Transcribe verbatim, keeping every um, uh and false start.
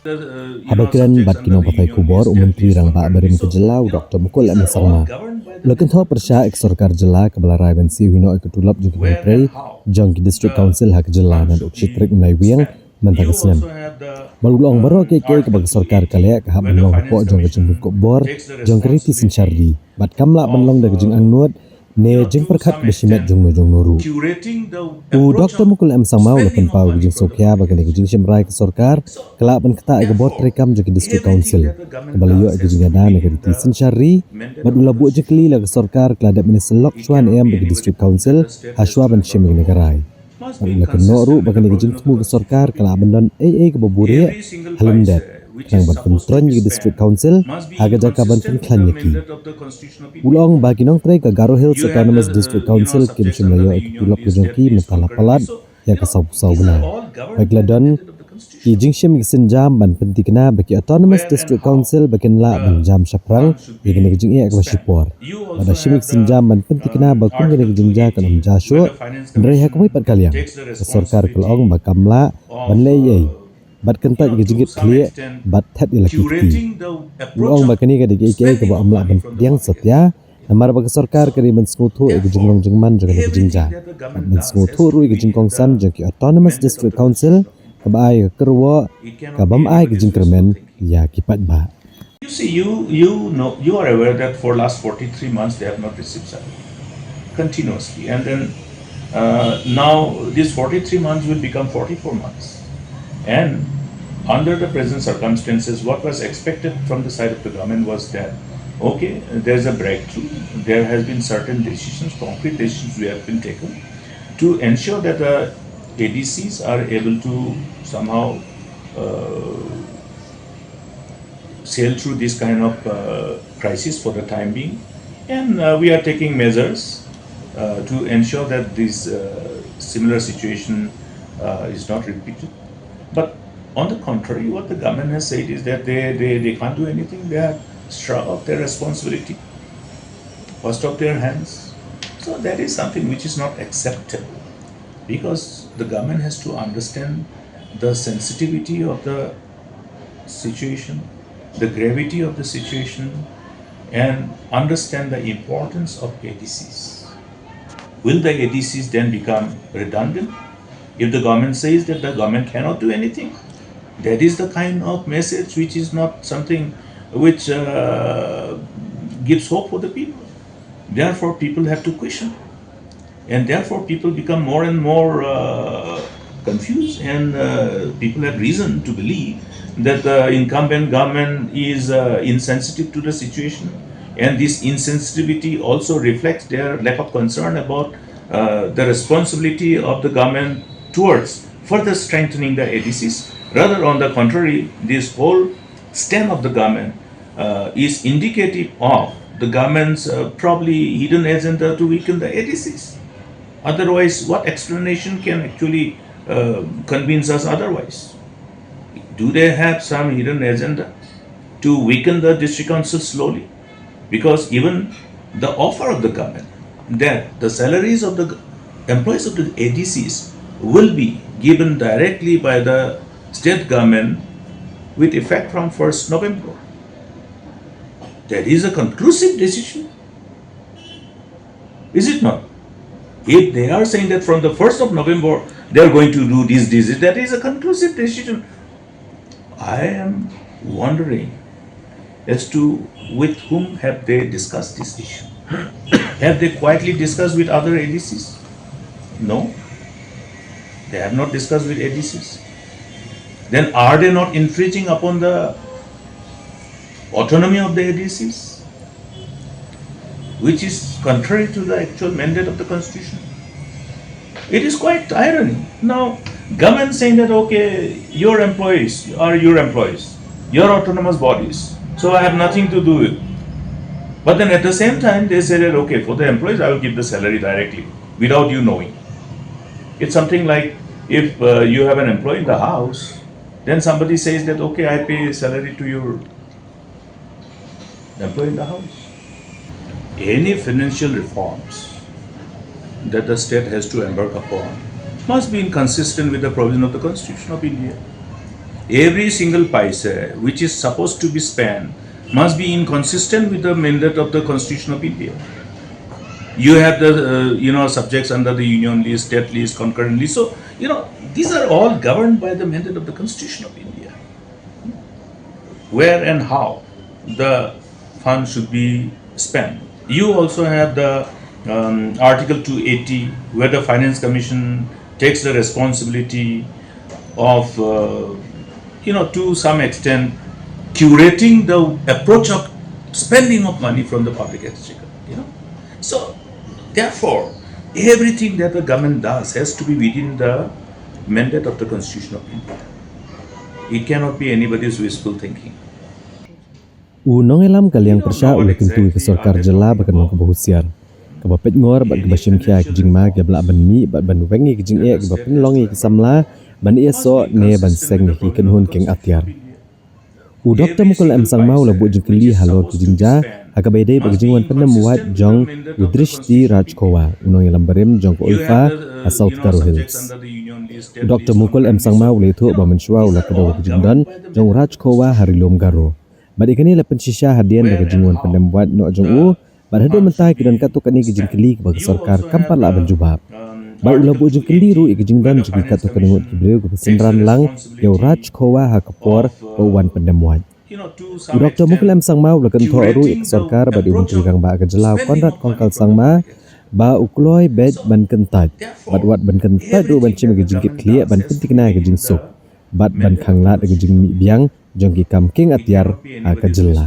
Haba kren bad ki nongpathai khubor, u Myntri Rangbah barim ka jylla, u Doktor Mukul M Sangma, u la kynthoh pyrshah ïa ka sorkar jylla kaba la rai ban siew hi noh ïa ka tulop jong ki nongtrei jong ki District Council ha ka jylla naduh ka shi tarik u Naiwieng mynta ka snem. Bad u la ong baroh kiei kiei kaba ka sorkar ka leh ka hap ban long hapoh jong ka jingpynkup bor jong ka riti synshar ri bad kam lah ban long da ka jingangnud ne jingpyrkhat kaba shimet jongno jongno ruh. U Doktor Mukul M Sangma u la pynpaw ka jingsngewkhia ba kane ka jingshim rai ka sorkar ka lah ban ktah ïa ka bor treikam jong ki District Council kaba la ïoh ïa ka jingïada na ka riti synshar ri, bad u la buh jingkylli ïa ka sorkar ka la dep mynne syllok shuwa ne em ïa ki District Council ha shuwa ban shim ïa kane ka rai. Bad u la kynnoh ruh ba kane ka jingthmu ka sorkar ka lah ban don ei ei kaba buhrieh ha lyndet khnang ban pyntroiñ ïa ki District Council ha ka jaka ban pynkhlaiñ ïa ki. U la ong ba ki nongtrei ka Garo Hills Autonomous District Council kim shym la ïoh ïa ka tulop ka jong ki mynta la palat ïa ka saw phew saw bnai. Bad ki la don ki jingshim ïa ki sienjam ban pynthikna ba ki Autonomous District Council ba kin lah ban jam shaphrang ïa kane ka jingeh kaba shipor. Bad da shim ïa ki sienjam ban pynthikna ba kum kane ka jingjia kan ym jia shuh, hynrei ha kawei pat ka liang ka sorkar ka la ong ba kam lah ban leh ei ei bad kyntait ïa ka jingkitkhlieh bad thet ïa la ki kti. U la ong ba kane ka dei kaei kaei kaba ym lah ban pdiang satia, namar ba ka sorkar ka dei ban sngewthuh ïa ka jinglong jingman jong kane ka jingjia bad ban sngewthuh ruh ïa ka jingkongsan jong ki Autonomous District Council kaba ai ka kyrwoh, kabym ai ka jingkyrmen ïa ki paidbah. You see, you you know, you are aware that for last forty-three months they have not received salary continuously, and then uh, now these forty-three months will become forty-four months, and under the present circumstances, what was expected from the side of the government was that, okay, there's a breakthrough, there has been certain decisions, concrete decisions we have been taken to ensure that the A D Cs are able to somehow uh, sail through this kind of uh, crisis for the time being. And uh, we are taking measures uh, to ensure that this uh, similar situation uh, is not repeated. But on the contrary, what the government has said is that they, they, they can't do anything. They have shrugged off their responsibility, washed off their hands. So that is something which is not acceptable, because the government has to understand the sensitivity of the situation, the gravity of the situation, and understand the importance of A D Cs. Will the A D Cs then become redundant if the government says that the government cannot do anything? That is the kind of message which is not something which uh, gives hope for the people. Therefore, people have to question. And therefore, people become more and more uh, confused, and uh, people have reason to believe that the incumbent government is uh, insensitive to the situation. And this insensitivity also reflects their lack of concern about uh, the responsibility of the government towards further strengthening the A D Cs. Rather, on the contrary, this whole stand of the government uh, is indicative of the government's uh, probably hidden agenda to weaken the A D Cs. Otherwise, what explanation can actually uh, convince us otherwise? Do they have some hidden agenda to weaken the district council slowly? Because even the offer of the government that the salaries of the employees of the A D Cs will be given directly by the state government with effect from first November. That is a conclusive decision, is it not? If they are saying that from the first of November they are going to do this, this, that is a conclusive decision. I am wondering as to with whom have they discussed this issue? Have they quietly discussed with other A D Cs? No. They have not discussed with A D Cs. Then are they not infringing upon the autonomy of the A D Cs, which is contrary to the actual mandate of the constitution? It is quite irony. Now, government saying that, okay, your employees are your employees, your autonomous bodies, so I have nothing to do with. But then at the same time, they say that, okay, for the employees, I will give the salary directly without you knowing. It's something like if uh, you have an employee in the house, then somebody says that, okay, I pay salary to your employee in the house. Any financial reforms that the state has to embark upon must be inconsistent with the provision of the Constitution of India. Every single paisa which is supposed to be spent must be inconsistent with the mandate of the Constitution of India. You have the uh, you know subjects under the union list, state list, concurrent list. So you know these are all governed by the mandate of the Constitution of India. Where and how the fund should be spent. You also have the um, Article two eighty, where the Finance Commission takes the responsibility of, uh, you know, to some extent, curating the approach of spending of money from the public exchequer. You know, so therefore, everything that the government does has to be within the mandate of the Constitution of India. It cannot be anybody's wishful thinking. U nongïalam ka liang pyrshah u la kyntu ïa ka sorkar jylla ba kan long kaba husiar, kaba peit ngor bad kaba shim khia ïa ki jingma kiba lah ban mih bad ban weng ïa ki jingeh kiba pynlong ïa ki samla ban ïasoh ne ban seng ïa ki kynhun kieng atiar. U Doktor Mukul M Sangma u la buh jingkylli halor ki jingjia ha kaba ïadei bad ka jingwan pyndem wad jong u Drishti Rajkhowa, u nongïalam barim jong ka ULFA ha South Garo Hills. U Doktor Mukul M Sangma u la ïathuh ba mynshuwa u la kdew ka jingdon jong u Rajkhowa ha Ri Lum Garo. Bad ïa kane la pynshisha hadien da ka jingwan pyndem wad noh jong u, bad haduh mynta ki don katto katne ki jingkylli kiba ka sorkar kam pat lah ban jubab. Bad u la buh jingkylli ruh ïa ka jingdon jong ki katto katne ngut ki briew kiba synran lang ïa u Rajkhowa ha ka por ba u wan pyndem wad. U Doktor Mukul M Sangma u la kynthoh ruh ïa ka sorkar bad ïa u Myntri Rangbah ka jylla u Conrad Kongkal Sangma ba u kloi beit ban kyntait, bad wat ban kyntait ruh ban shim ïa ka jingkitkhlieh ban pynthikna ïa ka jingsuk bad ban khanglad ïa ka jingmih biang jong ki kam kieng atiar ha ka jylla.